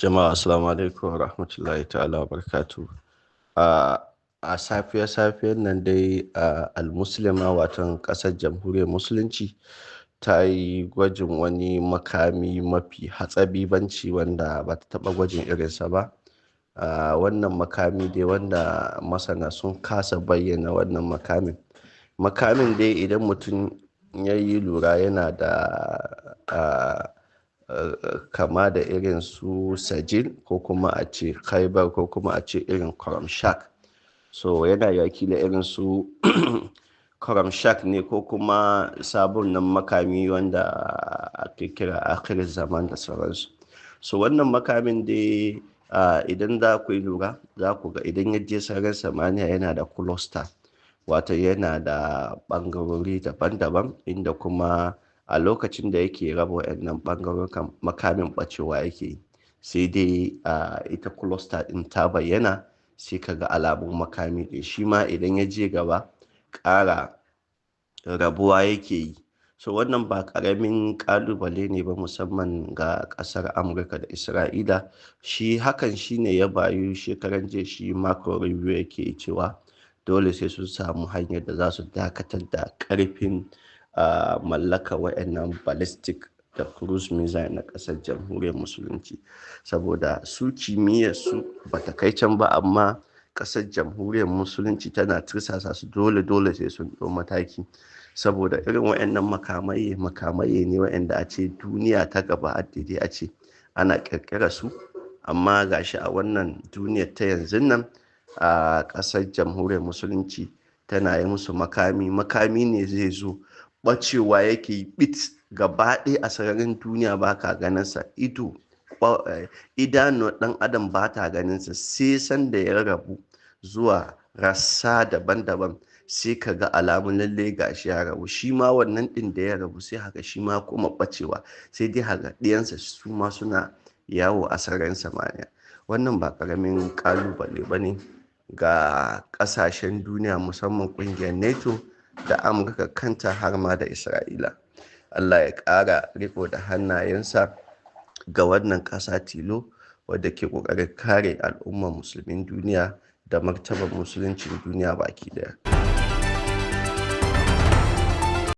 Jama'a, assalamu alaikum wa rahmatullahi ta'ala wa barakatuh. A safiya safiyar nan dai, Al-Muslima, watan ƙasar Jamhuriyar Musulunci, ta yi gwajin wani makami mafi hatsabibanci wanda ba ta taɓa gwajin irinsa ba. Wannan makami dai wanda masana sun kasa bayyana wannan makamin. Makamin dai, idan mutum ya yi lura, yana da kama da irin su Sajil, ko kuma a ce Khaibar, ko kuma a ce irin Khorramshahr. So yana yaki da irin su Khorramshahr ne, ko kuma sabon nan makami wanda ake kira Akhir Zaman da sauransu. So wannan makamin dai, idan za ku yi lura, za ku ga idan ya je sararin samaniya yana da cluster, wato yana da ɓangarori daban-daban, inda kuma a lokacin da yake raba waɗannan ɓangarorin, makamin ɓacewa yake yi. Sai dai ita cluster ɗin ta bayyana, sai ka ga alamun makami ɗin. Shi ma idan ya je gaba, ƙara rabuwa yake yi. So wannan ba ƙaramin ƙalubale ne ba, musamman ga ƙasar Amurka da Isra'ila. Shi hakan shine ya bayu shekaran jiya shi Marco Rubio yake cewa dole sai sun samu hanyar da za su dakatar da ƙarfin mallaka waɗannan ballistic da cruise missile na ƙasar Jamhuriyar Musulunci, saboda su kimiyyar su bata kai can ba, amma ƙasar Jamhuriyar Musulunci tana tursasa su, dole dole sai sun ɗau mataki, saboda irin waɗannan makamai, makamai ne waɗanda a ce duniya ta gaba a daidai a ce ana ƙirƙira su, amma gashi a wannan duniyar ta yanzu nan, a ƙasar Jamhuriyar Musulunci tana yi musu makami. Makami ne zai zo, ɓacewa yake bit gaba ɗaya a sararin duniya, ba ka ganinsa, ido idanu ɗan adam ba ta ganinsa, sai sanda ya rabu zuwa rassa daban-daban, sai ka ga alamun lalle gashi ya rabu. Shi ma wannan ɗin da ya rabu, sai haka shi ma kuma ɓacewa, sai dai haka ɗiyansa su ma suna yawo a sararin samaniya. Wannan ba ƙaramin ƙalubale ba ne ga ƙasashen duniya, musamman ƙungiyar NATO da Amurka kanta, har ma da Isra'ila. Allah ya ƙara riko da hannayensa ga wannan ƙasa tilo wadda ke ƙoƙarin kare al'ummar musulmin duniya da martabar musuluncin duniya baki ɗaya.